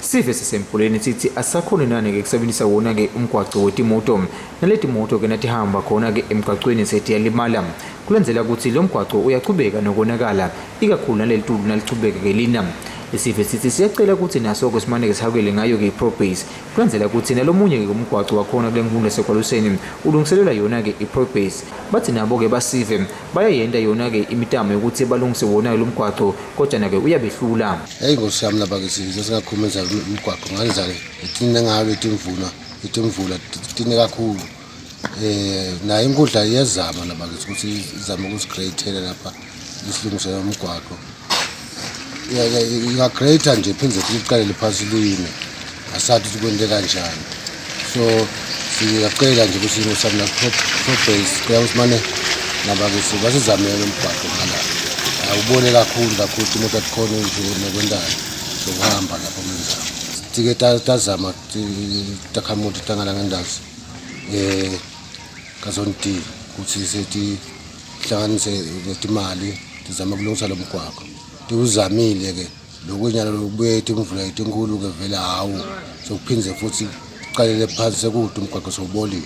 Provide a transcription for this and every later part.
Sive sisempuleni sithi asakhoni nani-ke kusebenzisa wona-ke umgwaco wetimoto. Naleti moto-ke natihamba khona-ke emgwacweni setiyalimala. Kulandzela ukuthi lo mgwaco uyachubeka nokonakala, ikakhulu naleli tulu nalichubeka-ke lina. Lesive sithi siyacela ukuthi naso-ke simane-ke sihawukele ngayo-ke i-Probase. Kulandzela ukuthi nalomunye-ke umgwaco wakhona kule nkundla yasekwaluseni ulungiselelwa yona-ke i-Probase. Bathi nabo-ke basive bayayenta yona-ke imitamo yokuthi balungise wona-ke lo mgwaco kodwa-ke uyabehlula. Heyi nkosi yami lapha ke sesingakhuluma njalo umgwaqo nganjalo itine ngayo itimvula itimvula tine kakhulu. Nayo inkundla iyazama lapha ke ukuthi izame ukusigreyithela lapha isilungisele umgwaqo. Ingagreyitha nje phinde futhi iqalele phansi lime asathi ukuthi kwente kanjani. So siyacela nje ukuthi ngosami la-Probase sicela ukuthi mane nabakisi basizamele umgwaqo ngala. Awubone kakhulu kakhulu imoto atikhona nje nekwentani sokuhamba lapho kulendzawo. Tike tazama takhamuti tangala ngendazi ka-zone D ukuthi setihlanganise netimali tizame kulungisa lo mgwaqo. Tiwuzamile ke lokunyalo lokubuye imvula etinkulu ke vele hawu sokuphindze futhi kuqalele phansi sekude umgwaqo sowubolile.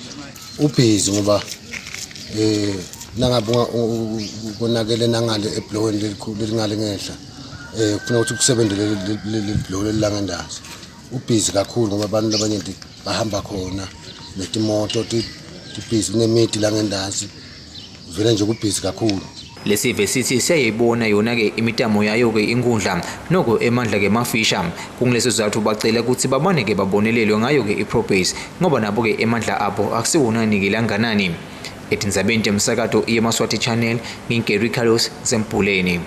Ubhizi ngoba nangabe konakele nangale ebhulohweni lelikhulu lelingale ngenhla kufuna ukuthi kusebenze leli bhuloho leli langendazi. Ubhizi kakhulu ngoba abantu labanyenti bahamba khona netimoto tibhizi kunemiti langendazi vele nje kubhizi kakhulu. Lesive sithi siyayibona yona-ke imitamo yayo-ke inkundla noko emandla-ke mafisha. Kunguleso sizathu bacela ukuthi babane-ke babonelelwe ngayo-ke i-Probase ngoba nabo-ke emandla abo akusiwonani-ke langanani. Etindzabeni temsakato yeMaswati Channel, nginguGary Carlos Zempuleni.